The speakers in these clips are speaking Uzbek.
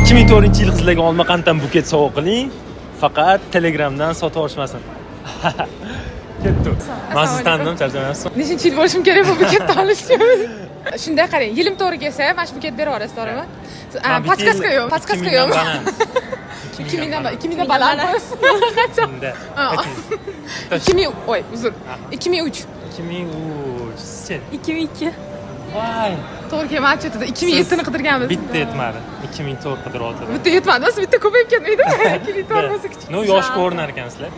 2004-yil qizlarga olmaqanddan buket sovg'a qiling. Faqat Telegramdan sotib olishmasin. Ketdi. Man sizni tanidim, charchamayapsiz. Nechinchi yil bo'lishim kerak bu buketni olish uchun? Shunday qarang, yilim to'g'ri kelsa, mana shu buket berib yuborasiz, to'g'rimi? Man bitta Подсказка yil- yo'q, подсказка 2000 yo'q. dan baland. 2000 dan 2000 dan baland. Qancha? Mingda. Ha. Ayting. 2000, oy, uzr. 2003. 2003. Sizchi? 2002. Voy. To'g'ri kelmadi chetida. 2007 ni qidirganmiz. Bitta yetmadi. 2004 qidiryotdi. Bitta yetmadi, bitta ko'payib ketmaydi. 2004 bo'lsa kichik. Ну, yosh ko'rinar ekansizlar.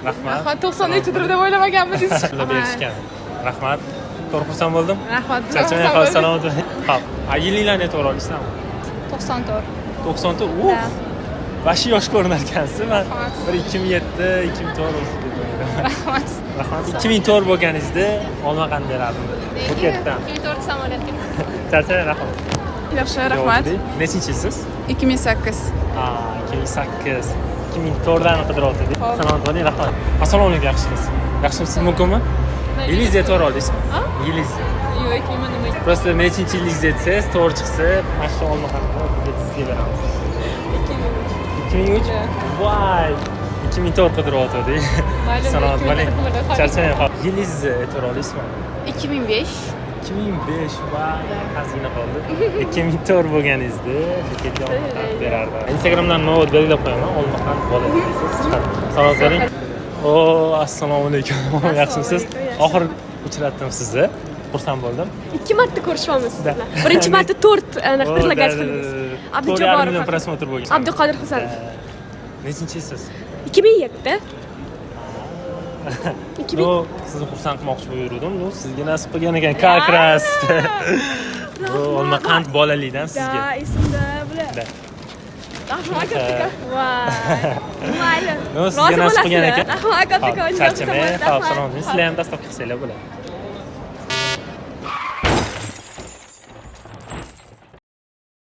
Rahmat. Rahmat, 90 nechidir deb o'ylamaganmiz. Sizlar berishgan. Rahmat. To'g'ri, xursand bo'ldim. Rahmat. Charchamang, hop, salomat bo'ling. Hop. A yilinglarni to'g'ri olasizlarmi? 94. 94. Uf. Вообще yosh ko'rinar ekansiz. Man Rahmat. bir 2007, 2004 o'zi deb o'yladim. Rahmat. Rahmat. 2004 bo'lganingizda olmaqand berardim. Buketdan. 2004 samolyotga. Charchamang, rahmat. Yaxshi, rahmat. Nechinchi yilsiz? 2008. Ha, 2008. 2004 dan qidiryapti. Salomat bo'ling, rahmat. Assalomu alaykum, yaxshimisiz? Yaxshimisiz, mumkinmi? Yilingizni to'g'ri oldingizmi? Yilingizni. Yo'q, aytmayman nima. Просто nechinchi yilingizni aytsangiz, to'g'ri chiqsa, mana shu olmaqandni sizga beramiz. 2003? Voy! 2004 qidiryotgandik. Mayli, Salomat bo'ling. 2004. Charchamang, hop. Yilingizni to'g'ri oldingizmi? 2005. 2005, voy, ozgina qoldi. 2004 bo'lganingizda buketga olmaqand berardim. Instagramdan nima belgilab qo'yaman, olmaqand bola desangiz chiqadi. Salomat bo'ling. O, assalomu alaykum. Yaxshimisiz? Oxir uchratdim sizni. Xursand bo'ldim. Ikki marta ko'rishyapmiz Да. sizlar. Birinchi marta to'rt anaqa O, предлагать да, qildingiz. да, да. Abdujaborov. 4,5 million просмотр bo'lgan. Abduqodir Hasanov. Nechinchi yilsiz? 2007. 2000. Ну, sizni xursand qilmoqchi bo'lib yuruvdim. Ну, sizga nasib qilgan ekan, как раз. Bu olmaqand bolalikdan sizga. Да, esimda bular. Да. Rahmat kattakon. Voy. Mayli. Ну, sizga Rozi nasib qilgan bo'lasizlar. ekan. Rahmat kattakon. Hop, charchamang, hop, salomat bo'ling. Sizlar ham доставка qilsanglar bo'ladi.